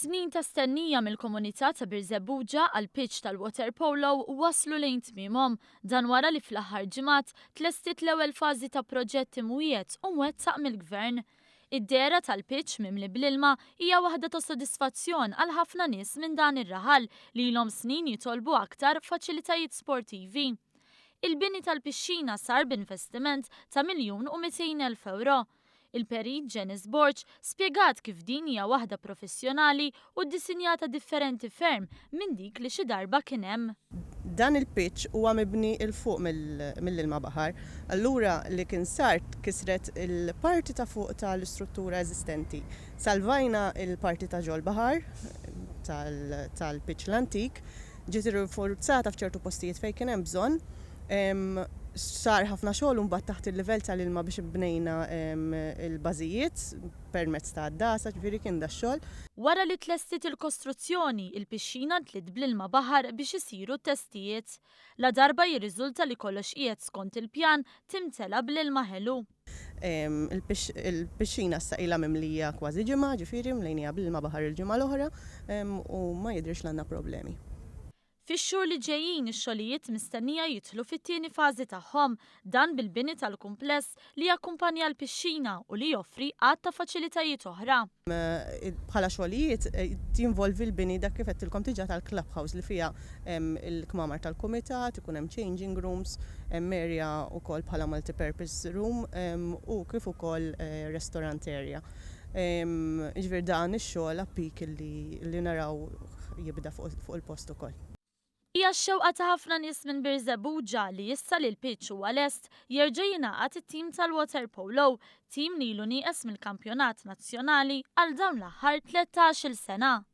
Snin ta' stennija mill-komunità ta' Birżebbuġa għall-pitch tal-waterpolo waslu lejn tmiemhom. Dan wara li fl-aħħar ġimgħat tlestiet l-ewwel fażi ta' proġett imwiegħed u mwettaq mill-Gvern. Id-dehra tal-pitch mimli bl-ilma hija waħda ta' sodisfazzjon għal ħafna nies minn dan ir-raħal li ilhom snin jitolbu aktar faċilitajiet sportivi. Il-bini tal-pixxina sar b'investiment ta' 1,200,000 ewro. Il-Perit Janice Borg spjegat kif din hija waħda professjonali u ddisinjata differenti ferm minn dik li xi darba kien hemm. Dan il-pitch huwa mibni 'l fuq mill-ilma baħar. Allura li kien sar tkissret il-parti ta' fuq tal-istruttura eżistenti. Salvajna l-parti ta' ġol-baħar tal-pitch l-antik, ġiet irrinforzata f'ċertu postijiet fejn kien hemm bżonn. Sar ħafna xogħol imbagħad taħt il-livell tal-ilma biex bnejna l-bażijiet permezz ta' għaddasa, ġifieri kien dax-xogħol. Wara li tlestiet il-kostruzzjoni, il-pixxina ntliet bl-ilma baħar biex isiru t-testijiet. Ladarba jirriżulta li kollox qiegħed skont il-pjan, timtela bl-ilma ħelu. Il-pixxina issa ilha mimlija kważi ġimgħa, ġifieri mlejniha bl-ilma baħar il-ġimgħa l-oħra u ma jidhirx li għandna problemi. Fix-xhur li ġejjin ix-xogħlijiet mistennija jidħlu fit-tieni fażi tagħhom, dan bil-bini tal-kumpless li jakkumpanja l-pixxina u li joffri għadd ta' faċilitajiet oħra. Bħala xogħlijiet jinvolvi l-bini dak kif għedtilkom diġà tal-clubhouse li fiha hemm il-kmamar tal-kumitat, ikun hemm changing rooms, hemm area wkoll bħala multi-purpose room u kif ukoll restaurant area. Jiġifieri dan ix-xogħol appik li naraw jibda fuq il-post ukoll. Hija x-xewqa ta' ħafna nies minn Birżebbuġa li issa li l-pitch huwa lest, jerġa' jingħaqad it-tim tal-waterpolo, tim li ilu nieqes mill-kampjonat nazzjonali għal dawn l-aħħar 13-il sena.